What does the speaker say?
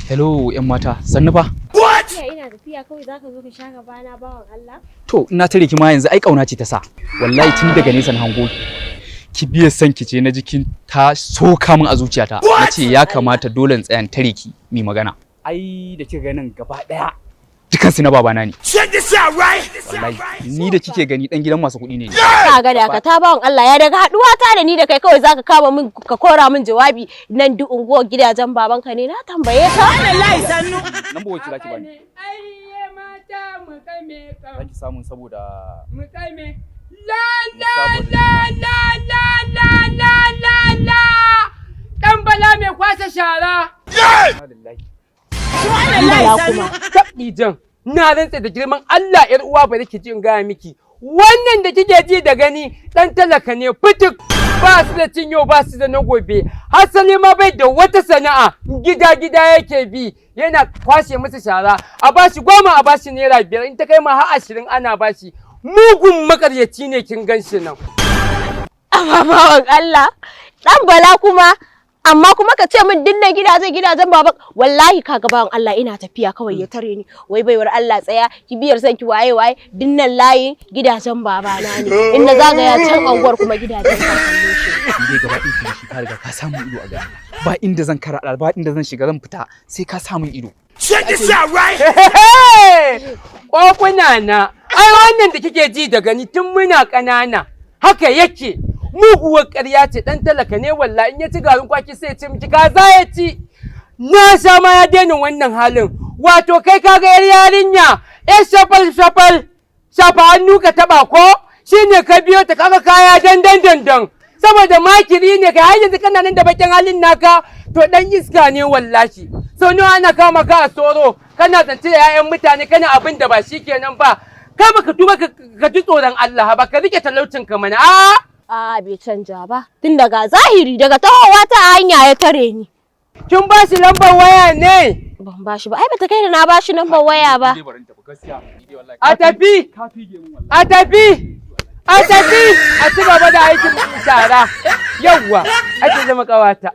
Hello yan mata, sannu fa. Tafiya ina tafiya kawai zaka zo ka sha gaba na, bawan Allah. To, ina tare ki ma yanzu ai kauna ce ta sa. Wallahi tun daga nesa na hango ki biya san ki ce na jikin ta soka min a zuciyata. Na ce ya kamata dole in tsaya in tare ki mi magana. Ai da kika ganin gaba daya dukansu na babana ne. Wallahi ni da kike gani dan gidan masu kuɗi ne ni. Ka ga da ka ta, bawan Allah, ya daga haduwa ta da ni da kai kawai zaka kama min ka kora min jawabi, nan duk unguwar gidajen babanka ne, na tambaye ka? Nan ba wacce zaki bani. Aiye mata mu kame kam. Zaki samu saboda Mu kame. La la la la la la la la la. Dan Bala mai kwasa shara. Alhamdulillah. Bala kuma? Tabɗi jan. Na rantse da girman Allah, yar uwa, bari ki ji in gaya miki. Wannan da kike ji da gani dan talaka ne fituk, ba su da cin yau, ba su da na gobe. Hasali ma bai da wata sana'a, gida gida yake bi yana kwashe musu shara, a bashi 10, a bashi naira 5, in ta kai ma har 20 ana bashi. Mugun makaryaci ne, kin gan shi nan. Amma bawan Allah, dan Bala kuma, amma kuma ka ce min dinnan gidajen gidajen baban? Wallahi kaga, bawan Allah, ina tafiya kawai ya tare ni, wai baiwar Allah tsaya, kibiyar san ki waye waye, dinnan layin gidajen babana ne, in na zagaya can anguwar kuma gidajen kakannin shi. Ni dai gaba ɗaya shi ka riga ka samu ido a gani. Ba inda zan kara, ba inda zan shiga zan fita sai ka samun ido. Ƙwaƙuna na, ai wannan da kike ji da gani tun muna ƙanana, haka yake. Muguwar ƙarya ce, ɗan talaka ne wallahi, in ya ci garin kwaki sai ya ce miki kaza ya ci. Na sha ma ya daina wannan halin. Wato kai kaga yar yarinya, yar shafal shafal, shafa hannu ka taɓa ko? Shi ne ka biyo ta kaga kaya dandan dandan. Saboda makiri ne kai, har yanzu kana nan da bakin halin naka, to ɗan iska ne wallahi. Sau nawa ana kama ka a soro, kana zance da 'ya'yan mutane, kana abin da ba shi kenan ba. Kai baka tuba ka ji tsoron Allah ba, ka rike talaucin ka mana a. A bai canja ba, tun daga zahiri daga tahowa ta hanya ya tare ni. Kin ba shi lambar waya ne? Ban bashi ba, ai bata kai da na bashi lambar waya ba. A tafi, a tafi, a tafi, a ci gaba da aikin shara. Yawwa ake zama kawata.